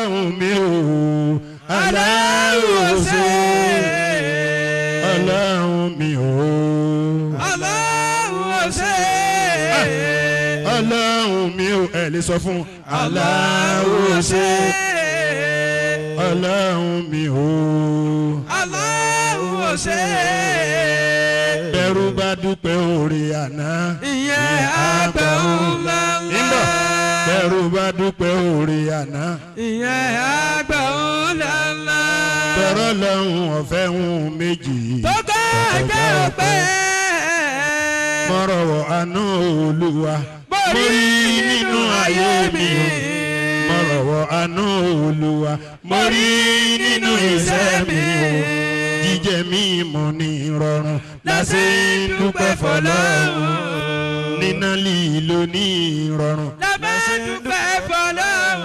Ọlọ́run mi o Allahu ṣe Ọlọ́run mi o Allahu ṣe Ọlọ́run mi o ẹ lè sọ fún Allahu ṣe Ọlọ́run mi o Allahu ṣe bẹ́rù bá dúpẹ́ oore àná ìyẹn àgbà ńlá ńlá. Bẹ́rù bá dúpẹ́ oore àná ìyẹn àgbà ńlá ńlá. Tọrọ lọ́hùn ọ̀fẹ́ ń méjì tó kọjá ọpẹ́. Mọ̀rọ̀wọ̀ àánú Olúwa mo rí nínú ayé mi. Mọ̀rọ̀wọ̀ àánú Olúwa mo rí nínú iṣẹ́ mi o. Jíjẹ mímu ní ìrọ̀rùn la ṣe ń dúpẹ́ f'Ọlọ́run. Níná lílo ní ìrọ̀rùn la bá dúpẹ́ f'Ọlọ́run.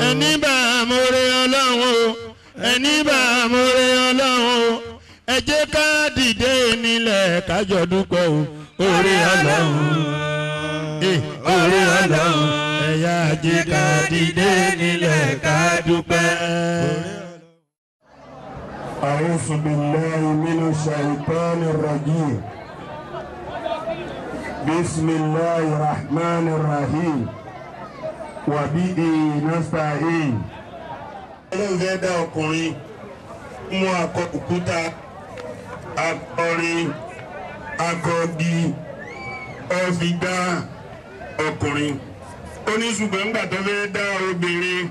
Ẹni bá amóore Ọlọ́run o, ẹni bá amóore Ọlọ́run o, ẹ jẹ́ ká dìde nílẹ̀ kájọ dúpẹ́ o, oore Ọlọ́run. Oore Ọlọ́run, ẹ̀yà jẹ́ ká dìde nílẹ̀ ká dúpẹ́. أعوذ بالله من الشيطان الرجيم. بسم الله الرحمن الرحيم وبه نستعين. Ọlọ́run fẹ́ dá ọkùnrin mú akọ òkúta akọrin akọgi ó fi dá ọkùnrin. Ó ní ṣùgbọ́n ńgbà tó fẹ́ dá obìnrin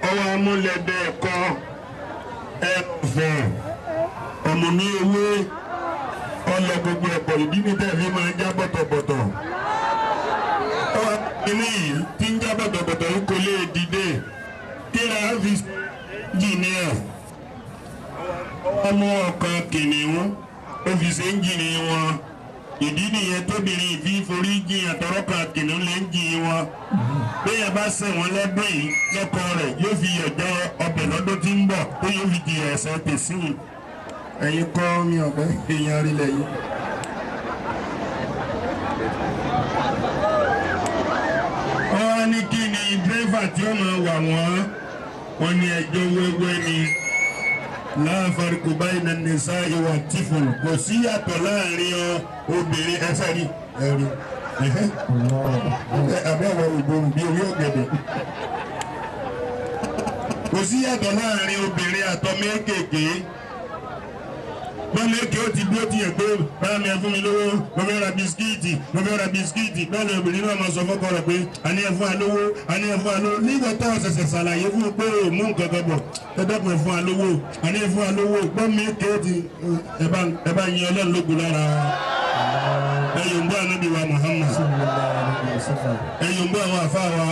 ọwọ́ amúlẹ̀dẹ̀ ẹ̀kọ́ ẹ̀fẹ̀ ọmọ ní ewé ọlọ gbogbo ẹ̀pọ̀ ìdí ní tẹ̀lé máa ń já bọ̀tọ̀bọ̀tọ̀. Ọwọ́ ilé yìí tí ń já bọ̀tọ̀bọ̀tọ̀ yìí kò lè dìde kí la fi jìnnì ẹ̀. Ọmọ ọkàn kìnìún ó fi ṣe ń jìnnì wọn. Ìdí nìyẹn tóbìnrin fi forí jìn àtọ̀rọ̀kàn kìnìún lè ń jìn wọn. Bẹ́ẹ̀ bá ṣẹ̀ wọ́n lọ́dún yìí lọ́kọ rẹ̀ yóò fi yọ̀jọ́ ọbẹ̀ lọ́dún tí ń bọ̀ tó yóò fi jìyà ẹ̀ṣẹ̀ tẹ̀sí. Ẹ̀yin kọ́ mi ọ̀bẹ èèyàn rí lẹ́yìn. Wọ́n ní kí ni dírẹ́fà tí ó máa wà wọ́n wọ́n ní ẹjọ́ wẹ́wẹ́ ni. Láàfàrìkù báyìí na nìsa ìwà tìfùn kò sí yàtọ̀ láàrin obìnrin ẹsẹ̀ rí ẹ̀rí. Àbẹ́ àwọn ìgbòho bí orí ọ̀gẹ̀dẹ̀. Kò sí yàtọ̀ láàrin obìnrin àtọmọ kéékèèké. Bọ́lá èké ó ti bí ó ti yẹ pé báyọ̀ mi ẹ fún mi lówó, mo fẹ́ ra bisikíìtì, mo fẹ́ ra bisikíìtì. Báyọ̀ ni obìnrin náà máa sọ fọ́kọ rẹ̀ pé àní ẹ fún wa lówó, àní ẹ fún wa lówó. Nígbà tó o ṣẹ̀ṣẹ̀ ṣàlàyé fún un pé o mú nǹkan kan bọ̀, ẹ dákun ẹ fún wa lówó, àní ẹ fún wa lówó. Bọ́lá èké ó ti ẹ bá yin Ọlọ́run lógo lára. Ẹ yòǹbó Ànábì wa Muhammad. Ẹ yòǹbó àwọn àfáà wa.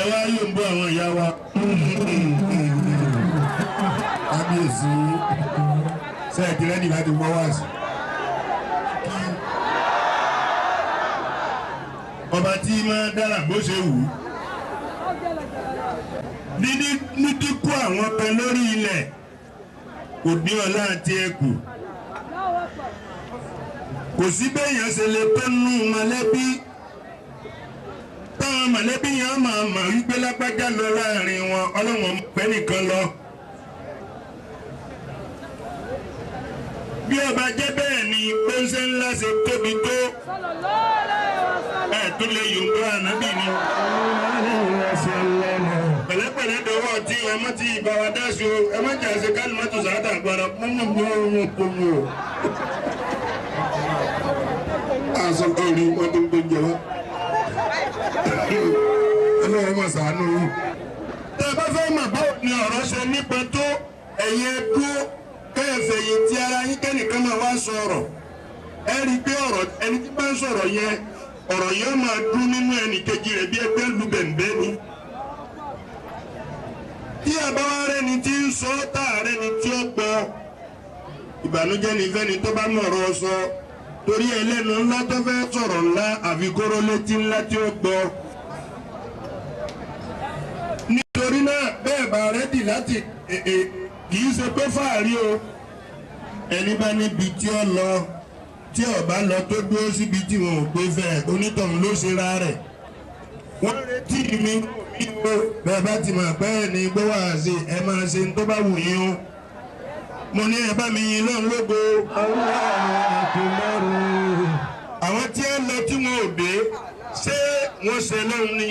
Ẹ wá yòǹbó àwọn ìyá wa. Kábíyèsí sẹ́ẹ̀tì rẹ́dì láti gbọ́ wá sí. Ọba tí máa dára bó ṣe wù ú. Ní dínkù àwọn kan lórí ilẹ̀ kò dín ọlá àti ẹkù. Kò sí béèyàn ṣe lè tó nú mọ̀lẹ́bí. Táwọn mọ̀lẹ́bí yẹn máa mọ̀ wípé lágbájá lọ láàrin wọn, Ọlọ́run pẹ́ nìkan lọ. Bí ọba jẹ́ bẹ́ẹ̀ ni pẹ́ńsẹ́ ńlá ṣe tóbi tó ẹ̀ tó lè yòǹbó ànábì ni. Pẹ̀lẹ́pẹ̀lẹ́ dọwọ́ tí ẹ má ti bá wa dá sí o, ẹ má jà ṣe kálí mọ́tò sàátà gbọ́dọ̀ mọ́mọ́. Aṣọ orí wọn tó ń gbóúnjẹ wá. Ọlọ́run máa ṣàánú yín. Tẹ́ ẹ bá fẹ́ mọ̀ báwo ni ọ̀rọ̀ ṣe nípa tó ẹ̀yin dúró kẹ́ẹ̀fẹ̀ yìí tí ara yín kẹ́nìkan máa wá sọ̀rọ̀. Ẹ rí i pé ọ̀rọ̀ ẹni tí bá ń sọ̀rọ̀ yẹn ọ̀rọ̀ yẹn máa dún nínú ẹnì kejì rẹ̀ bí ẹgbẹ́ lu bẹ̀m̀bẹ́ ni. Tí àbá wa rẹ́ni tí ń sọ tá a rẹ́ni tí ó gbọ́ ìbànújẹ́ ni fẹ́ni tó bá mọ̀ ọ̀rọ̀ sọ torí ẹlẹ́nu ńlá tó fẹ́ sọ̀rọ̀ ńlá àfi kóró létí ńlá tí ó gbọ́. Nítorí náà bẹ́ẹ̀ bá rẹ́dì láti kì í ṣe pé fàárí o ẹni bá níbi tí ó lọ tí ó bá lọ tó dúró síbi tí wọn ò gbé fẹ́ onítọ̀hún ló ṣe ra rẹ̀. Wọ́n retí mi bẹ́ẹ̀ bá ti mọ̀ pé ní gbọ́ wá sí ẹ máa ṣe tó bá wù yín o. Mo ní ẹ bá mi yin lọ́run lógo. Àwọn tí ẹ lọ tí wọn ò dé ṣé wọ́n ṣe lọ́run ni?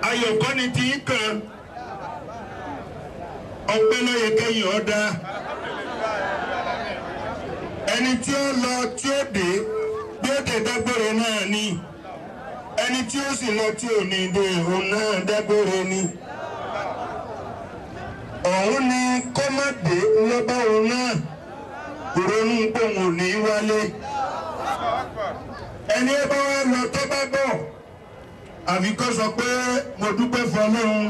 Ayọ̀ kọ́ ni ti ń kàn. Ọpẹ́ ló yẹ kẹ́yìn ọ̀dà. Ẹni tí ó lọ tí ó dé bí ó dé dágbére náà ni. Ẹni tí ó sì lọ tí ò ní dé òun náà dágbére ni. Òun ni kó má dé lọ́bá òun náà ronú pòun ò ní wálé. Ẹni ó bá wá lọ tó bá bọ̀ àfi kó sọ pé mo dúpẹ́ fọlọ́run.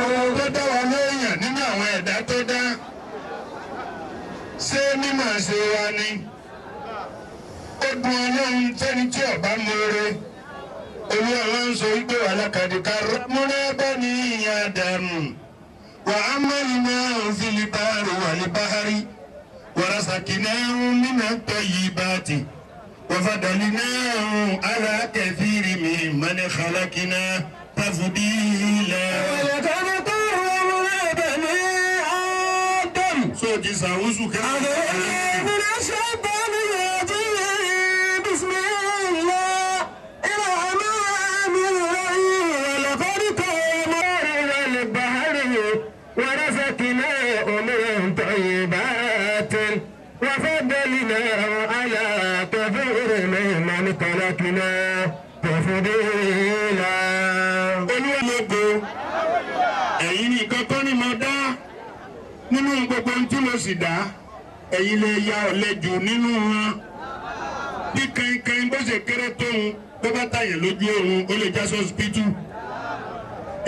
Ohun tó dá wa léèyàn nínú àwọn ẹ̀dá tó dá ṣé mímọ̀ ṣe wa ni? Ó dùn Ọlọ́run fẹ́ni tí ọba mọ̀ọ́rẹ́. Olúwa wa ń sọ wípé wà lákàdíkà múná bá ní ìyá dànù. Wà á mọ̀lì náà fìlì báàrù wà ní báhárí. Wàrasàkì náà nínú tọ́ yìí bá ti. Wàfàdàlì náà alákẹ́fìrì mi mọ́ni xalákìnà tàfùdílà. Sọ ti sàwùsù kẹ́. Ẹ̀yin nìkan kọ́ ni mo dá nínú gbogbo ohun tí mo sì dá ẹ̀yin lè ya ọ̀lẹ jù nínú wọn. Bí kankan bó ṣe kéré tóun bó bá tàyàn lójú oorun ó lè já sọ́sibítù.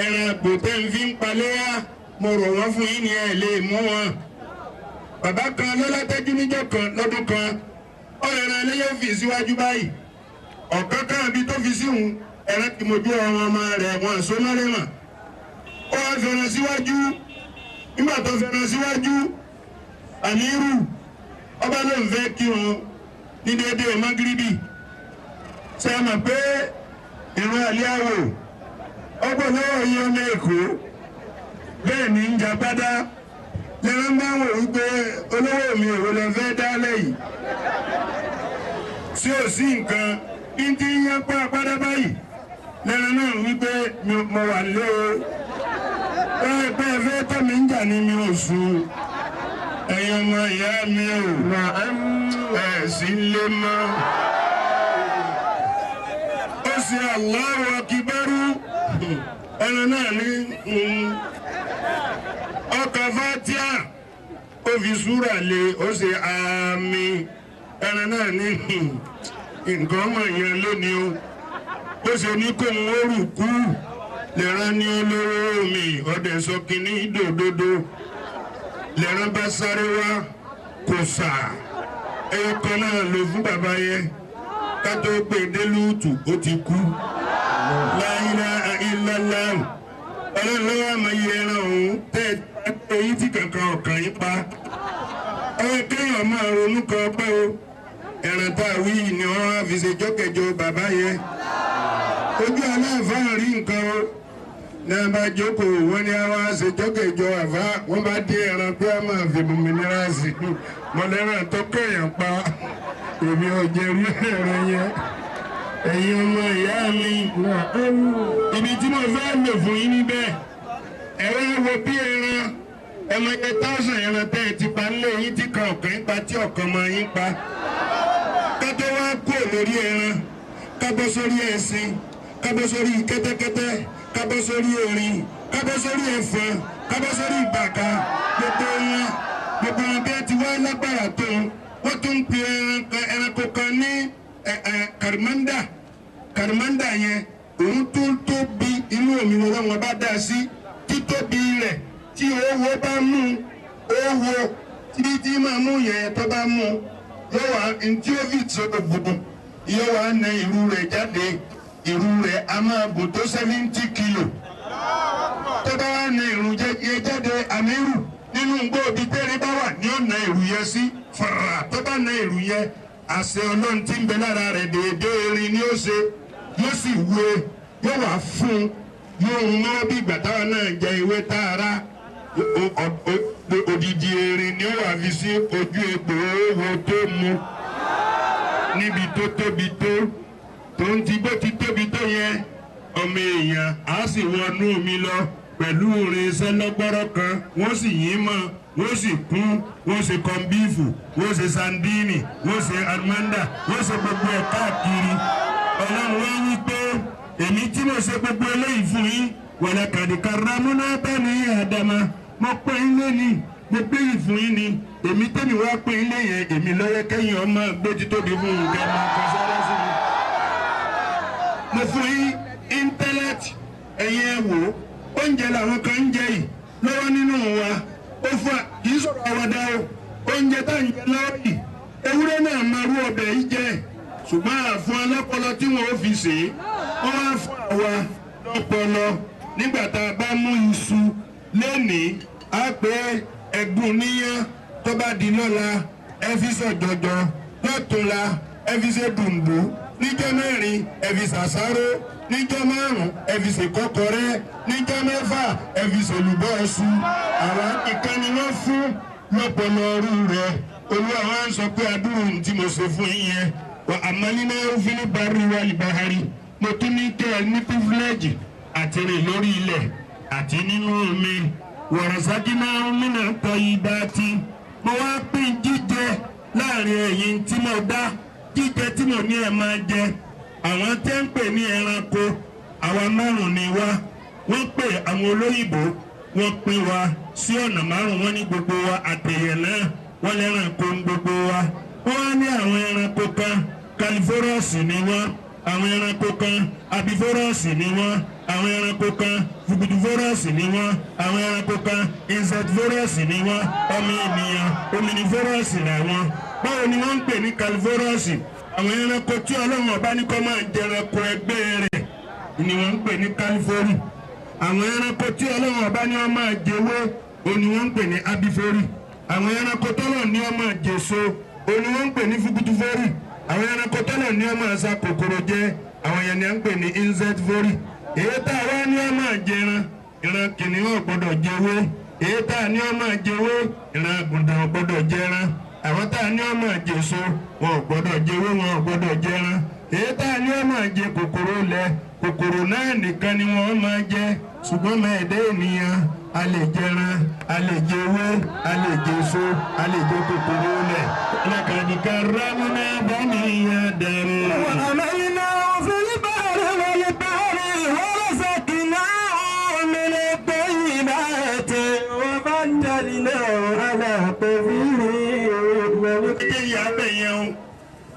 Ẹran àgbò tẹ́ ń fi ń paléyà mo rọ̀ wọ́n fún yín ni ẹ lè mú wọn. Bàbá kan lọ́látẹ́jú níjọ́ kan lọ́dún kan ọ̀rẹ́ ẹran ẹlẹ́yẹ fi síwájú báyìí. Ọ̀kan kan àbí tó fi síhun ẹran tí mo bí ọmọ ọmọ rẹ̀ wọ́n so lọ́rẹ́ mọ̀. Ó wá fẹ́ràn síwájú. Nígbà tó fẹ́ràn síwájú àmírù ọba ló ń fẹ́ kírun ní déédéé magiribi. Ṣé ẹ mọ̀ pé ìrun àlíáwò ọgbọ́n lọ́wọ́ yín ọmọ Èkó bẹ́ẹ̀ ni ń jagbádá lẹ́rọ máa ń wò wípé olówó mi ò lọ fẹ́ dá lẹ́yìn. Tí ò sí nǹkan bí ti ń yán pa agbádá báyìí lẹ́rọ náà wípé mo wà lé o. Bẹ́ẹ̀ fẹ́ tọ́ mi ń jà ní mi ò sùn. Ẹ̀yin ọmọ ìyá mi ò ẹ̀ sí lé mọ́. Ó ṣe Allahu Akbaru ẹran náà ní ọkọ̀ fatia ó fi súrà lé ó ṣe àmì ẹran náà ní nǹkan ọmọ yẹn lónìí o. Ó ṣe ní kóun ó rù kú lẹ́ran ní olóró mi ọdẹ sọ kínní dòdòdó lẹ́ran bá sáré wá kò sà ẹyọ kan náà lò fún bàbá yẹn ká tó pè dé lúùtù ó ti kú. La ilaha illallah ọlọ́run lọ́wọ́ àmọ́ iye ẹran òun tẹ́ eyín tí kankan ọ̀kan yín pa. Ẹ kéèyàn máa ronú kan pẹ́ o. Ẹran tá a wí ni wọ́n á fi ṣe jọ́kẹjọ bàbá yẹn. Ojú aláàfáà rí nǹkan o. Náà bá jókòó wọ́n ní àwọn aṣèjọ́kẹjọ àfá wọ́n bá dé ẹran pé a máa fi bòmìnira sí i. Mọ̀lẹ́ràn tó kéèyàn pa èmi ò jẹ rí ẹran yẹn. Ẹ̀yin ọmọ ìyá mi ibi tí mo fẹ́ lò fún yín níbẹ̀ ẹ wá wo bí ẹran ẹmọ ẹ táwùsàn ẹran tẹ́ ẹ ti pa nílé yín tí kan ọ̀kan yín pa tí ọ̀kan mọ yín pa. Ká tó wá kúrò lórí ẹran ká bọ́ sórí ẹṣin ká bọ́ sórí kẹ́tẹ́kẹ́tẹ́ ká bọ́ sórí erin ká bọ́ sórí ẹ̀fọn ká bọ́ sórí ìbàkà gbogbo wọn bí ẹ ti wá lágbára tó wọ́n tún ń pe ẹranko kan ní kàrìmọ́ndà kàrìmọ́ndà yẹn òun tó tóbi inú omi wọn wọn bá dá sí títóbi rẹ̀ tí owó bá mú owó tí máa mú yẹn tó bá mú yóò wá ntí ó fi tó gbogbo yóò wá na ìrù rẹ̀ jáde ìrù rẹ̀ a máa bò tó 70 kilo tó bá wá na ìrù yẹn jáde àmírù nínú gbòòbí tẹ́lẹ̀ bá wà ní ọ̀nà ìrù yẹn sí fàrà tó bá na ìrù yẹn Àṣẹ Ọlọ́run tí ń bẹ lára rẹ̀ déédéé erin ni ó ṣe, yóò sì wé, yóò wá fún un, yóò mọ́ bí ìgbà táwa náà jẹ ewé tààrà. Odidi erin ni ó wà fi sí ojú egbò owó tó mu níbi tó tóbi tó ń ti bó ti tóbi tó yẹn, ọmọ èèyàn á sì wọnú omi lọ pẹ̀lú irinṣẹ́ lọ́gbọ́rọ́ kan, wọ́n sì yín mọ́, wọ́n sì kún, wọ́n ṣe kọ́ńbíìfù, wọ́n ṣe sandíìnì, wọ́n ṣe amanda, wọ́n ṣe gbogbo ẹ̀ káàkiri. Ọlọ́run wá wí pé èmi tí mo ṣe gbogbo eléyìí fún yín, wala kad karramna bani Adama, mo pè yín lónìí, mo gbé yìí fún yín ni, èmi tẹ́mi wá pè yín lẹ́yìn, èmi lọ́yẹ́ kẹ́yìn ọmọ gbé títóbi fún nǹkan máa kọ sára sí mi. Mo fún yín intellect, ẹ̀yin ẹ̀ wò ó, oúnjẹ làwọn kan ń jẹ yìí lọ́wọ́ nínú wa, ó fún wa kì í sọ̀rọ̀ àwàdà o, oúnjẹ tá à ń jẹ lọ́wọ́ yìí, ewúrẹ́ náà máa rú ọbẹ̀ yìí jẹ, ṣùgbọ́n àfún ọlọ́pọlọ tí wọ́n ó fi ṣe é, wọ́n wá fún àwa lọ́pọlọ. Nígbà tá a bá mú iṣu lónìí, á pé ẹ̀gún níyàn, tó bá di lọ́la ẹ fi sọ jọjọ, lọ́túnla ẹ fi ṣe dùndú, níjọ́ mẹ́rin ẹ fi ṣàṣàrò, níjọ́ márùn ẹ fi ṣe kọ́kọrẹ́, níjọ́ mẹ́fà ẹ fi ṣèlúbọ́ ọṣù. Àwa nìkan ni wọ́n fún lọ́pọlọ ọrú rẹ̀. Olúwa wa ń sọ pé adúrú tí mo ṣe fún yín yẹn, wà àmàlínà òfin bari wà libahari, mo tún ní kẹ́ ẹ ní pífúlẹ́jì àti rìn lórí ilẹ̀ àti nínú omi. Wọ̀rọ̀sákínà mìíràn tọ́ ibà tí mo wá pín jíjẹ láàrin ẹ̀yin tí mo dá, jíjẹ tí mo ní ẹ máa jẹ. Àwọn tẹ́ ń pè ní ẹranko, àwa márùn ni wá. Wọ́n pè àwọn olóyìnbó, wọ́n pín wa sí ọ̀nà márùn, wọ́n ní gbogbo wa àtẹ̀yẹ̀ náà, wọ́n lẹ́ranko ń gbogbo wa. Wọ́n wá ní àwọn ẹranko kan kaliforọ́ọ̀sì ni wọ́n, àwọn ẹranko kan abiforọ́ọ̀sì ni wọ́n, àwọn ẹranko kan fuguduforọ́ọ̀sì ni wọ́n, àwọn ẹranko kan insectiforọ́ọ̀sì ni wọ́n, ọmọ ènìyàn ominiforọ́ọ̀sì làwọn. Báwo ni wọ́n ń pè ní kaliforọ́ọ̀sì? Àwọn ẹranko tí Ọlọ́run ọba ní kó máa jẹranko ẹgbẹ́ rẹ̀ ni wọ́n ń pè ní kaliforì. Àwọn ẹranko tí Ọlọ́run ọba ní wọ́n máa jẹwé òní wọ́n ń pè ní abiforì. Àwọn ẹranko tọ́lọ̀ ní wọ́n máa jèso òní wọ́n ń pè ní fuguduforì. Àwọn ẹranko tọ́lọ̀ ní wọ́n máa sa kòkòrò jẹ, àwọn yẹn ni à ń pè ní insectiforì. Èyí tá a wá ní wọ́n máa jẹran, ìran kìnìún ò gbọ́dọ̀ jẹwé. Èyí tá a ní wọ́n máa jẹwé, ìran àgùntàn ò gbọ́dọ̀ jẹran. Àwọn tá a ní wọ́n máa jèso, wọn ò gbọ́dọ̀ jẹwé, wọn ò gbọ́dọ̀ jẹran. Èyí tá a ní wọ́n máa jẹ kòkòrò lẹ, kòkòrò náà nìkan ni wọ́n máa jẹ. Ṣùgbọ́n mẹ́ẹ̀ẹ́dẹ́ ènìyàn, a lè jẹran, a lè jẹwé, a lè jèso, a lè jẹ kòkòrò lẹ. Laqad karramna bani Adam.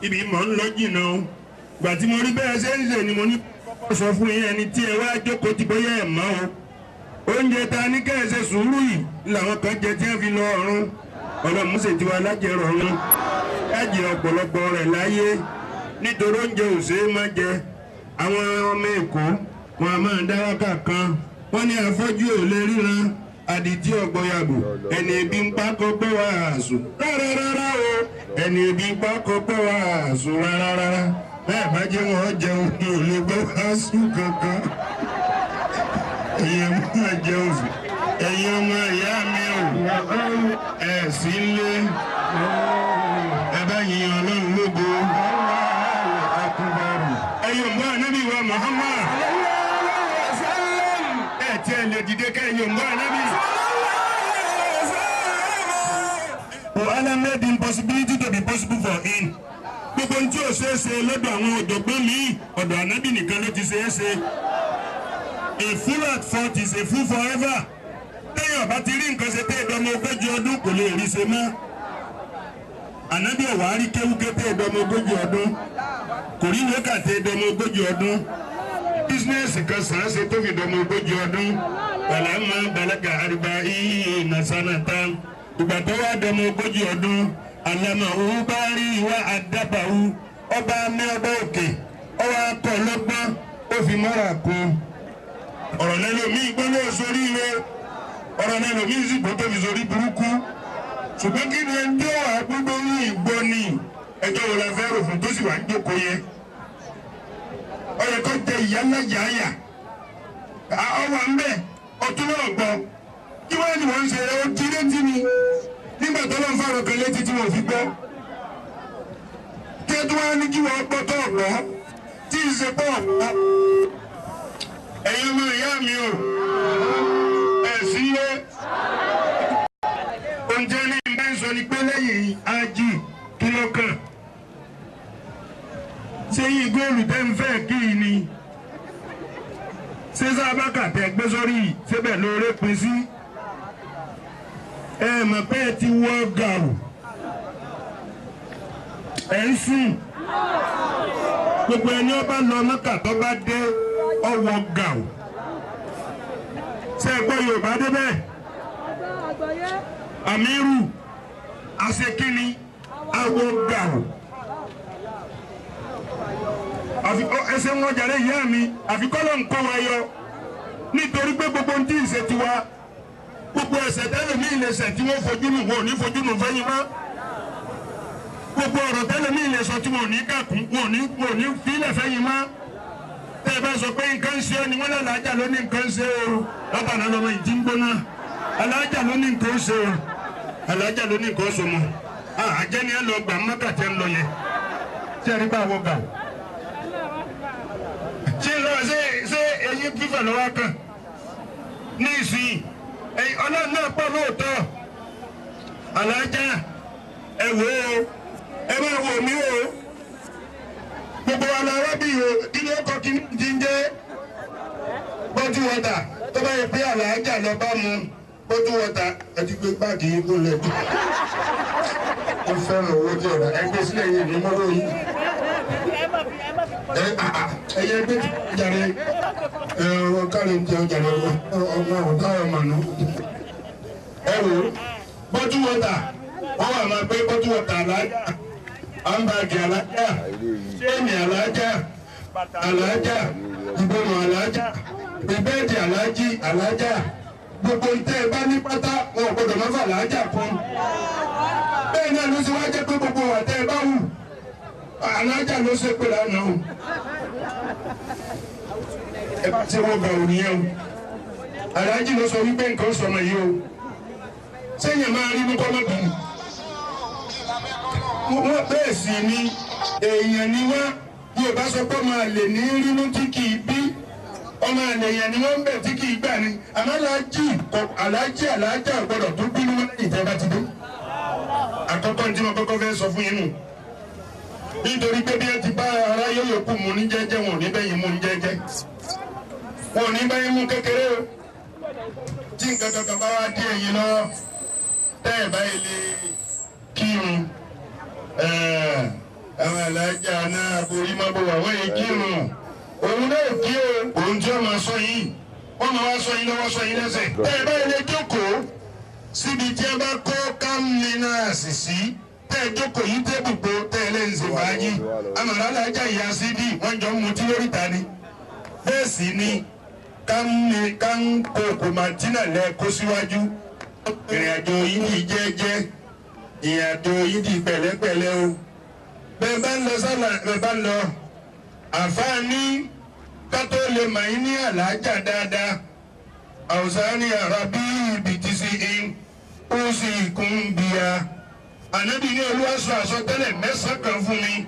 Ibi mọ̀ ń lọ jìnnà o. Gbà tí mo rí bẹ́ẹ̀ ṣe ń ṣe ni mo ní kọ́kọ́ sọ fún yín, ẹni tí ẹ wá jókòó ti bóyá ẹ̀ mọ́ o. Oúnjẹ ta ní kẹ́ ẹ ṣe sùúrù yìí làwọn kan jẹ tí wọ́n fi lọ ọ̀run. Ọlọ́run ṣe tiwa lájẹrọ ọ̀run. Ẹ̀jẹ̀ ọ̀pọ̀lọpọ̀ rẹ̀ láyé nítorí oúnjẹ ò ṣeé má jẹ. Àwọn ọmọ Èkó wọn a máa dá wákà kan, wọ́n ní afọ́jú ò lè ríran, àdìtí ọ̀gbọ̀yàbò, ẹni ebi ń pa kó gbọ́ wàásù rárá rárá o, ẹni ebi ń pa kó gbọ́ wàásù rárá rárá. Bẹ́ẹ̀ bá jẹ́ wọn jẹun ní ò lè gbọ́ wàásù kankan. Ẹ̀yin máa jẹun sí, ẹ̀yin ọmọ ìyá mi ò, ẹ̀ sí lé, ẹ bá yin Ọlọ́run lógo. Ẹ̀yin ọmọ Ànábì wa Muhammad, ẹ̀ tí ẹ lè dìde ká ẹ̀yin ọmọ Ànábì. Allah made the impossibility to be possible for him. Gbogbo ohun tí ò ṣeé ṣe lọ́dọ̀ àwọn ọ̀jọ̀gbọ́n míì, ọ̀dọ̀ Ànábì nìkan ló ti ṣeé ṣe. A fool at 40 is a fool forever. Téèyàn bá ti rí nǹkan ṣe tẹ́ ìdánmọ 40 ọdún kò lè rí ṣe mọ́. Ànábì ọ̀wá rí kéwúké tẹ́ ìdánmọ 40 ọdún. Kò rí ìwé kà tẹ́ ìdánmọ 40 ọdún. Bísínẹ́sì kan sàn án ṣe tó fi ìdánmọ 40 ọdún. Bàlámà bàlágà àrùbá ìyè nàṣánàtà. Ìgbà tó wá dọmọ 40 ọdún, àlàmà òun bá rí ìwà àdábàwú, ọba mi ọba òkè, ọwọ́ akọ lọ́gbọ́n, ó fi mọ́ra kún. Ọ̀rọ̀ lẹ́nu mi gbọ́dọ̀ sórí rẹ, ọ̀rọ̀ lẹ́nu mi sì gbọ́dọ̀ fi sórí burúkú. Ṣùgbọ́n kí ni ẹni tí ó wà gbogbo ní ìgbọ́ ni? Ẹjọ́ wo la fẹ́ rò fún tó sì wà ń jókòó yẹn? Ó yẹ kó jẹ ìyá ńlá yàáyà. Ọwọ́ ń bẹ̀ ọtún náà gbọ́. Kí wọ́n ní wọ́n ń ṣe ó ti létí ni nígbà tó lọ́n fáwọn kan létí tí wọ́n fi gbọ́. Kí ẹ tó wá ní kí wọ́n gbọ́ tó ọ̀gbọ́ tí ì ṣe pọ̀ ọ̀gbọ́. Ẹ̀yin ọmọ ìyá mi o, ẹ̀ sí lé. Oúnjẹ ní bá ń sọ ni pé lẹ́yìn ájì kí ló kàn? Ṣé yín góòlù tẹ́ ń fẹ́ kí ni? Ṣé sábàkà tẹ́ gbé sórí síbẹ̀ lóore pín sí? Ẹ mọ̀ pé ẹ ti wọ gàù. Ẹ ń sùn. Gbogbo ẹni ọba lọ Mọ́kà tó bá dé ọwọ́ gàù. Ṣé ẹ gbọ́ Yorùbá débẹ̀? Amiru asekini awọ gàù. Ẹsẹ̀ wọn jàre ìyá mi àfikọ́lọ̀ ń kọ́ wa yọ nítorí pé gbogbo ohun tí ń ṣe tiwa gbogbo ẹ̀ṣẹ̀ tẹ́lẹ̀ mí lè ṣẹ̀ tí wọ́n fojú nù wọn ò ní fojú nù fẹ́yìn mọ́ gbogbo ọ̀rọ̀ tẹ́lẹ̀ mí lè sọ tí wọn ò ní kàkún wọn ò ní fílẹ̀ fẹ́yìn mọ́. Tẹ́ ẹ bá sọ pé nǹkan ṣe ọ́ ni wọ́n lálàájà ló ní nǹkan ṣe o látàná lọ́mọ ìdí ń gbóná alájà ló ní nǹkan ṣe o alájà ló ní nǹkan ṣe mọ́ àjẹni ẹ lọ gbà mọ́kàtẹ́ ń lọ yẹn ṣé ẹ rí bá wọ gà o ṣé lọ ṣé ṣé eyín fífà lọ́wọ́ kan ní ìsìn ẹ̀yìn ọlọ́run náà pọ̀ lóòótọ́ alájà ẹ wò ó ẹ máa wò mí o gbogbo wa la wá bí o kí ló kọ kí ní ti ń jẹ́ bọ́tú wọ́tà tó bá yẹ pé alájà lọ bá mu bọ́tú wọ́tà ẹ ti gbé báàgì yín kó lẹ̀ ó fẹ́ràn owó tí ọ̀rọ̀ ẹ gbé sílẹ̀ yìí ní mọ́wọ́ yìí ẹyẹ gbé jàre ẹ ọ kárí ń jẹun jàre ọmọ ọ̀tá ọmọ nù. Ẹ wò bọ́tú wọ́tà wọ́n wà máa gbé bọ́tú wọ́tà alájà àǹbàgì alájà ṣéènì alájà alájà ìbomọ̀ alájà ìbẹ́ẹ̀dì alájì alájà gbogbo ntẹ́ ẹ bá ní pátá wọn ò gbọdọ̀ má fà alájà kún. Bẹ́ẹ̀ náà ló ṣe wá jẹ́ pé gbogbo wà tẹ́ ẹ bá wù alájà ló ṣe pé lánàá o. Ẹ bá ti wọ́n gbà òní yẹn o. Aláàjì ló sọ wípé nǹkan sọmọ yìí o. Sẹ́yìn máa rí mú kọ́mọ́bìnrin. Wọ́n bẹ́ẹ̀ sì ni èèyàn ni wá bí o bá sọ pé ọmọ àlè ní rínú tí kì í bí ọmọ àlè yẹn ni wọ́n ń bẹ̀ tí kì í gbà ni àmọ́ aláàjì aláàjì aláàjà gbọ́dọ̀ tó bínú wọn lẹ́yìn tẹ́ bá ti dé. Àkọ́kọ́ ní tí wọ́n kọ́kọ́ fẹ́ sọ fún yín nù. Nítorí pé bí ẹ ti bá ara yóò kú mu ní jẹ́jẹ́ wọn ò ní bẹ́yìn mu ní jẹ́jẹ́ wọn ò ní bẹ́yìn mu kékeré o. Tí nǹkan kankan bá wá dé ẹ̀yìn lọ tẹ́ ẹ̀ báyìí lè kírun àwọn alájà náà borí má bò wá wọ́n yìí kírun òun náà kí o òun tí wọ́n máa sọ yìí wọ́n máa wá sọ yín lọ́wọ́ sọ yín lẹ́sẹ̀. Tẹ́ ẹ báyìí lè jókòó síbi tí ẹ bá kó kámínàsì sí tẹ́ ẹ jókòó yìí tébù pé tẹ́ ẹ lè ń ṣe fàájì àmàlà alájà ìyá sídì wọ́n jọ ń mutí lórí ìta ni bẹ́ẹ̀ sì ni kánkó màtínà lẹ kó síwájú ìrìn àjò yìí di jẹ́jẹ́ ìrìn àjò yìí di pẹ̀lẹ́pẹ̀lẹ́ o bẹ́ẹ̀ bá ń lọ sálà bẹ́ẹ̀ bá ń lọ àfáàní kátó lè mà yín ní àlàájá dáadáa àwùsá ní àràbí ibi tí sí in ó sì kún bíya ànábì ní Olúwa sọ àsọtẹ́lẹ̀ mẹ́sàn-án kan fún mi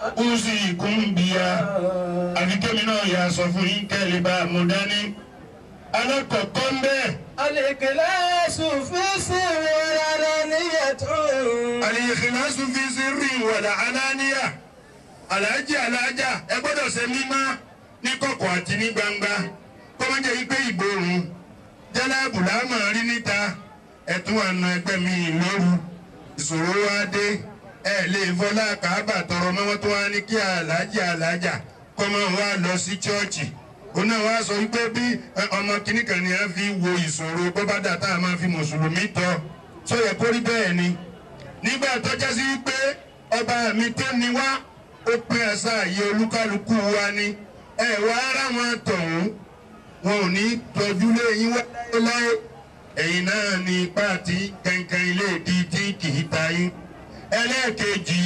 ó sì kún bíya àfi kémi náà yà sọ fún yín kẹ́lẹ́ bá a mú dání alákọ̀ọ́kọ́ ń bẹ́ẹ̀. Al-ikhlasu fi sirri wal alaniyatun. Al-ikhlasu fi sirri wal alaniya. Aláàjì aláàjà ẹ gbọ́dọ̀ ṣe mímọ́ ní kọ̀kọ̀ àti ní gbangba kó má jẹ́ wípé ìgbòrùn jẹ́láàbù láàmú rí níta ẹ̀tún àna ẹgbẹ́ mi lóru ìṣòro wá dé ẹ lè fọlá kàábà tọrọ mọ́wọ́ tó wá ní kí aláàjì aláàjà kọ́ máa wá lọ sí chọ́ọ̀chì òun náà wá sọ wípé bí ọmọ kìnnì kan ni a fi wo ìṣòro bó bá dà tá a máa fi mùsùlùmí tọ sọ yẹ kó rí bẹ́ẹ̀ ni nígbà tó jẹ́ sí wípé ọba mi tó ni wá ó pín àṣà àyè olúkálukú wa ni ẹ wá ara wọn tọ̀hún wọn ò ní tọ́jú léyìn wá láéláé ẹ̀yin náà ní ipá àti kankan ilé ìdí tí kì í ta yín ẹlẹ́ẹ̀kejì.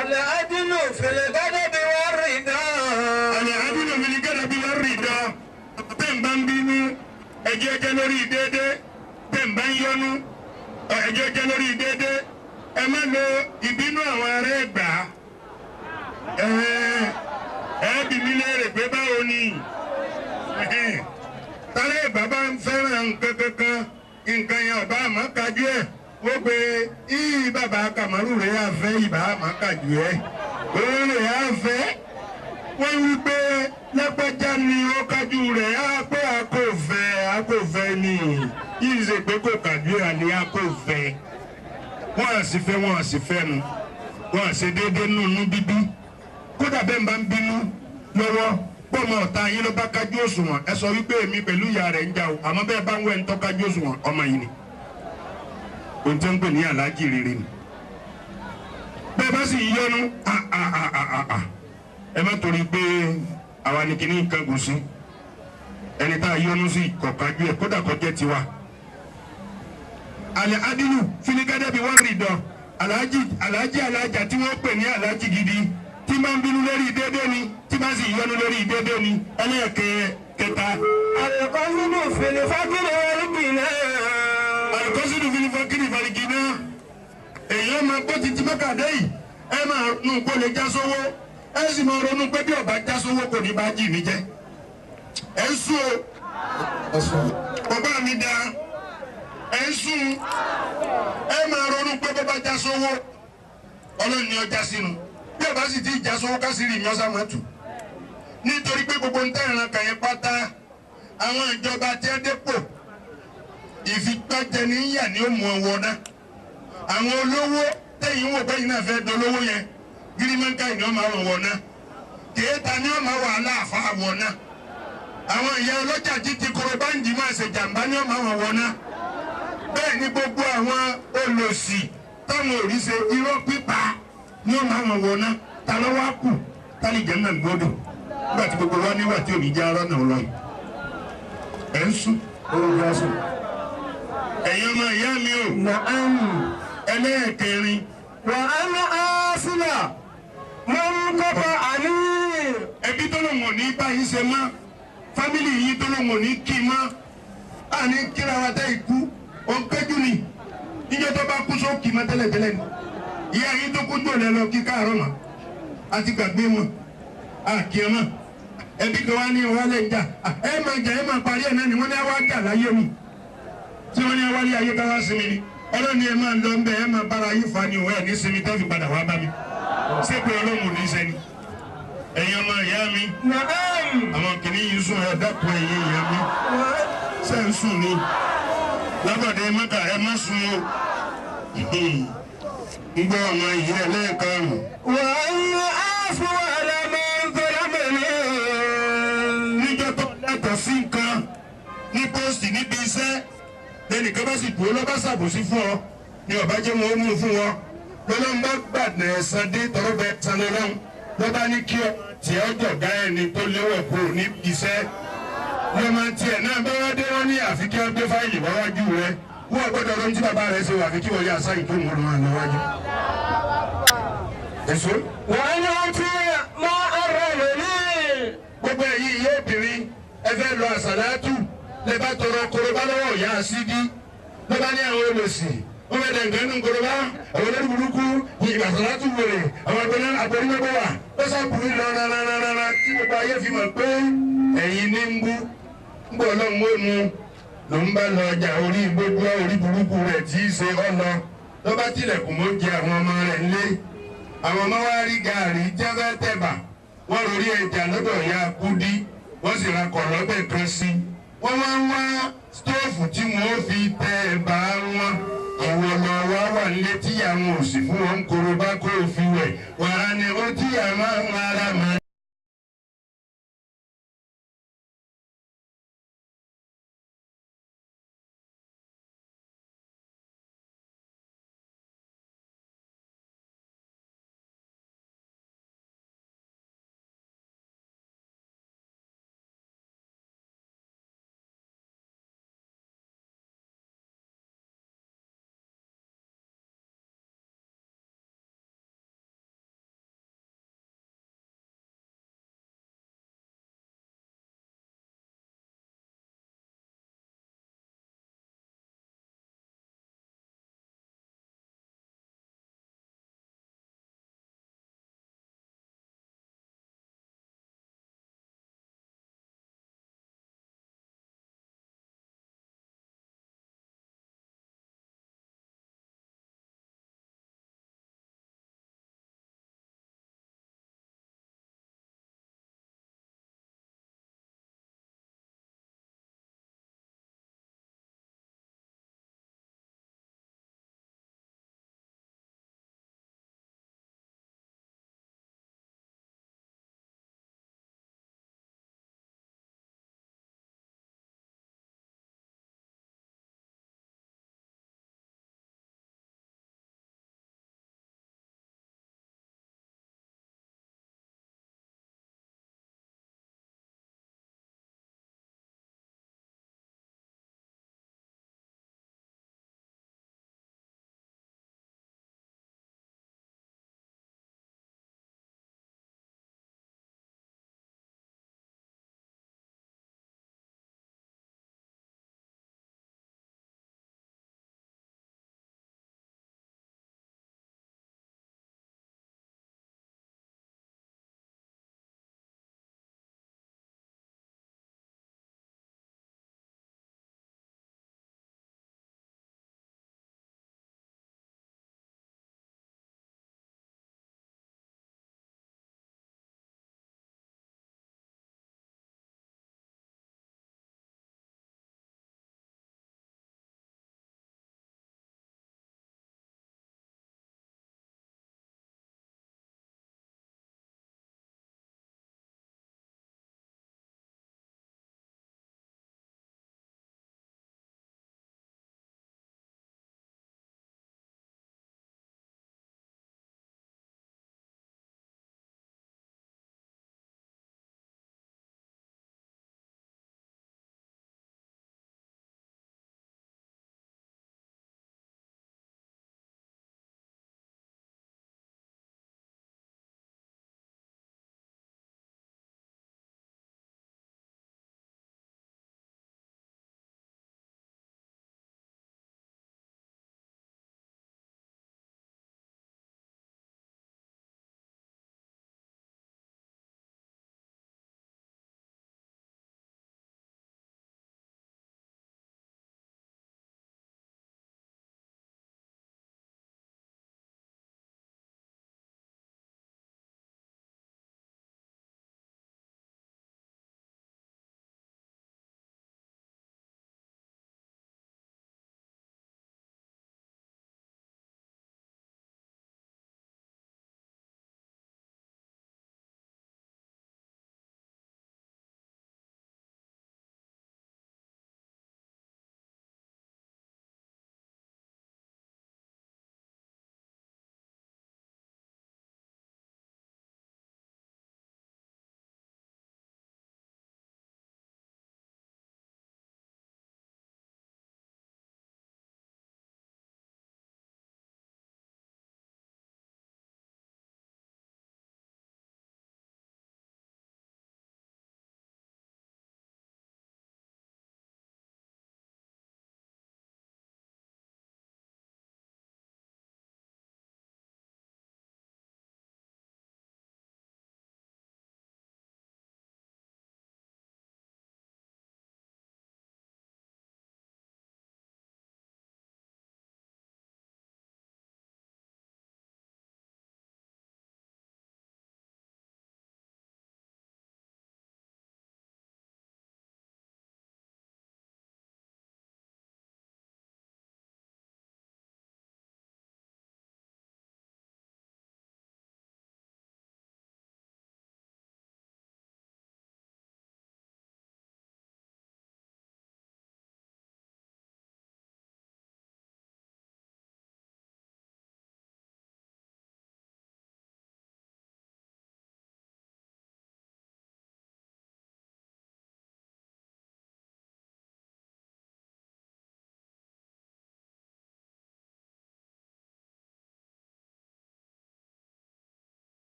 العدل في الغضب والرضا. العدل في الغضب والرضا. Tẹ́ ń bá ń bínú ẹjẹ́ jẹ́ lórí déédéé, tẹ́ ń bá ń yọnu ẹjẹ́ jẹ́ lórí déédéé. Ẹ má lo ìbínú àwọn ará Ẹ̀gbá. Ẹ bí mi léèrè pé báwo ni tálẹ̀ Ẹ̀gbá bá ń fẹ́ràn nǹkan kankan, nǹkan yẹn ọba àmọ́ kájú ẹ̀ ó pe ìyí bàbá Kàmárù rẹ̀ àfẹ́ ìbá àmọ́ kájú ẹ̀ òun rẹ̀ àfẹ́. Wọ́n wí pé lápẹ́já ni ó kájú rẹ̀ á pé a kò fẹ́, a kò fẹ́ ni yìí ṣe pé kò kájú ẹ̀ ni a kò fẹ́. Wọ́n à sì fẹ́, wọ́n à sì fẹ́ nu, wọ́n à ṣe déédéé nùnú bíbí. Kódà bẹ́ẹ̀ bá ń bínú lọ́wọ́ bọ́mọ ọ̀tá yín ló bá kájú òṣùwọ̀n, ẹ sọ wípé èmi pẹ̀lú ìyá rẹ̀ ń jà o, àmọ́ bẹ́ẹ̀ bá ń wẹ̀ ń tọ́ kájú òṣùwọ̀n ọmọ yìí ni. Ohun tí wọ́n ń pè ní aláàjì rere ni. Bẹ́ẹ̀ bá sì yọnu ẹ má torí pé àwa ni kìíní nǹkan gùn sí, ẹni tá a yọnu sí kọ̀ọ̀kájú ẹ̀ kódà kó jẹ́ tiwa. Àlẹ́ adilu finikẹ́dẹ́ bí wọ́n rí dán aláàjì aláàjì aláàjà tí wọ́n pè ní aláàjì gidi tí máa ń bínú lórí déédéé ni, tí máa sì yọnu lórí déédéé ni. Ẹlẹ́ẹ̀kẹta. Al-qasdu fil faqri wal ghina. Al-qasdu fil faqri wal ghina. Èèyàn máa gbọ́ títí mọ́kàdé yìí, ẹ máa nù kó lè já sówó, ẹ sì máa ronú pé bí ọba já sówó kò ní bá jì mí jẹ. Ẹ ń sún o, bàbá mi da, ẹ ń sún, ẹ máa ronú pé bọ́bá já sówó ọlọ́run ni ọjà sínú, bí ọba sì ti já sówó ká sì rí mi ọ̀sán máa tù. Nítorí pé gbogbo ń tẹ̀ràn kàn yẹn pátá, àwọn ìjọba tí ẹ dépò ìfipájẹni ń yà ní ó mú ọ wọ náà. Àwọn olówó tẹ̀yìn wò bẹ́yìn náà fẹ́ dolówó yẹn, gírímẹ́ńkà ni ó máa wọ̀ náà, kèéta ni ó máa wà aláàfáà wọ̀ náà. Àwọn ìyá ọlọ́jà títí korobáǹdì máa ṣe jàǹbá ni ó máa wọ̀ náà. Bẹ́ẹ̀ ni gbogbo àwọn olòṣì táwọn òrí ṣe irọ́ pípa ni ó máa wọ̀ náà. Ta ló wá kù tálí jẹ́ náà gbọ́dọ̀ nígbà tí gbogbo wa níwà tí ò ní jẹ́ arọ́ náà lọ yìí. Ẹ̀ ń sùn, ẹ̀yin ọmọ ìyá mi o. Ẹlẹ́ẹ̀kẹrin. Wa ana asila man qata'ani. Ẹbí tó lòun ò ní báyìí ṣe mọ́, fámìlì yìí tó lòun ò ní kí mọ́, àní kíra wa tẹ́ ikú, ó ń kẹ́jú ni. Níjọ́ tó bá kú sókì mọ́ tẹ́lẹ̀tẹ́lẹ̀ ni. Ìyá yìí tó kú jòlẹ̀ lọ kí káàárọ̀ mọ́, àti gbàgbé wọn, àkí ẹ mọ́. Ẹbí kan wá ní wálé ń jà, ẹ máa jà, ẹ máa parí ẹ̀ náà ni wọ́n ní wá jà láyé mi. Tí wọ́n ní wálé ayé ká wá sinmi ni. Ọlọ́ni ẹ máa lọ ń bẹ, ẹ máa bára yín fa ni òun ẹ̀ ní sinmi tó fi padà wá bá mi. Ṣé pé ọlọ́run ò ní sẹ́ni? Ẹ̀yin ọmọ ìyá mi, àwọn kìnìún yìí sùn, ẹ dákun ẹ̀yin ìyá mi. Ṣé ń sùn ni? Lábàdé mọ́kà ẹ má sùn o. Ń gbọ́ ọmọ ìyá ẹlẹ́ẹ̀karùn-ún. Wa afu ala man zalamani. Níjọ́ tó lẹ́tọ̀ọ́ sí nǹkan ní pósìtì níbi iṣẹ́, lẹ́nìkan bá sì dúró lọ́ba ṣàbòsí fún ọ ni ọba jẹ́ wọn ó mú fún wọn. Lọ́lọ́run bá gbàdé ẹ̀san dé tọrọ bẹ san lọ́lọ́run lọ́ba ní kí ọ tí ọ jọ̀gá ẹni tó léwọ̀ kúrò níbi iṣẹ́. Lọ́mọ tiẹ̀ náà bá wá dé wọ́n ní àfi kí ọ gbé fáìlì wáwájú rẹ. Wọ́n gbọ́dọ̀ lọ́n tí bàbá rẹ ṣe wà fi kí wọ́n yá sáyìn tó mú un lọ́wájú. Èso. Wọ́n yóò ti mọ ọ̀rọ̀ lórí. Gbogbo ẹ̀yin ìyá obìnrin ẹ fẹ́ lọ àsàlátù lẹ bá tọrọ korobá lọ́wọ́ ìyá sídí ló bá ní àwọn olòṣì wọ́n fẹ́ dẹ̀ǹgẹ́ nù korobá, àwọn olórí burúkú ní àsàlátù wèrè, àwọn agbẹnumẹ́gbẹ́ wà lọ́sàkùnrin lọ rárárárá tí gbogbo ayé fi mọ̀ pé ẹ̀yin ní ń bú. Ń bọ̀ ọlọ́run ó nu ló ń bá lọ ọjà orí gbogbo orí burúkú rẹ̀ tí í ṣe ọlọ ló bá tilẹ̀kùn mọ́ jẹ àwọn ọmọ rẹ̀ ńlé. Àwọn ọmọ wa rí gàárì jẹ́fẹ́ tẹ̀bà, wọ́n lórí ẹja lọ́dọ̀ ìyá Kúdí, wọ́n sì ra kọ̀lọ́bẹ̀ kan sí i. Wọ́n wá ń wá stóòfù tí wọ́n fi tẹ ẹ̀bà wọn. Ìwọ lọ wá wà nílé tí àwọn òsì fún wọn korobá kó o fi wẹ̀. Wàá ní ó tí àwọn ará máa.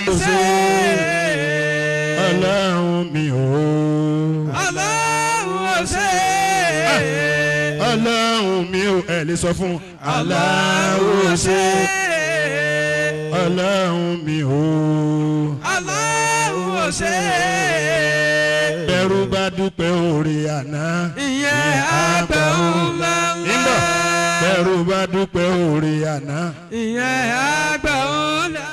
Ṣe Ọlọ́run mi o. Ọlọ́run ṣe. Ọlọ́run mi o. Ẹ lè sọ fún Ọlọ́run ṣe. Ọlọ́run mi o. Ọlọ́run ṣe. Bẹ́rù bá dúpẹ́ oore àná. Ìyẹn àgbà ńlá ńlá. Bẹ́rù bá dúpẹ́ oore àná. Ìyẹn àgbà ńlá.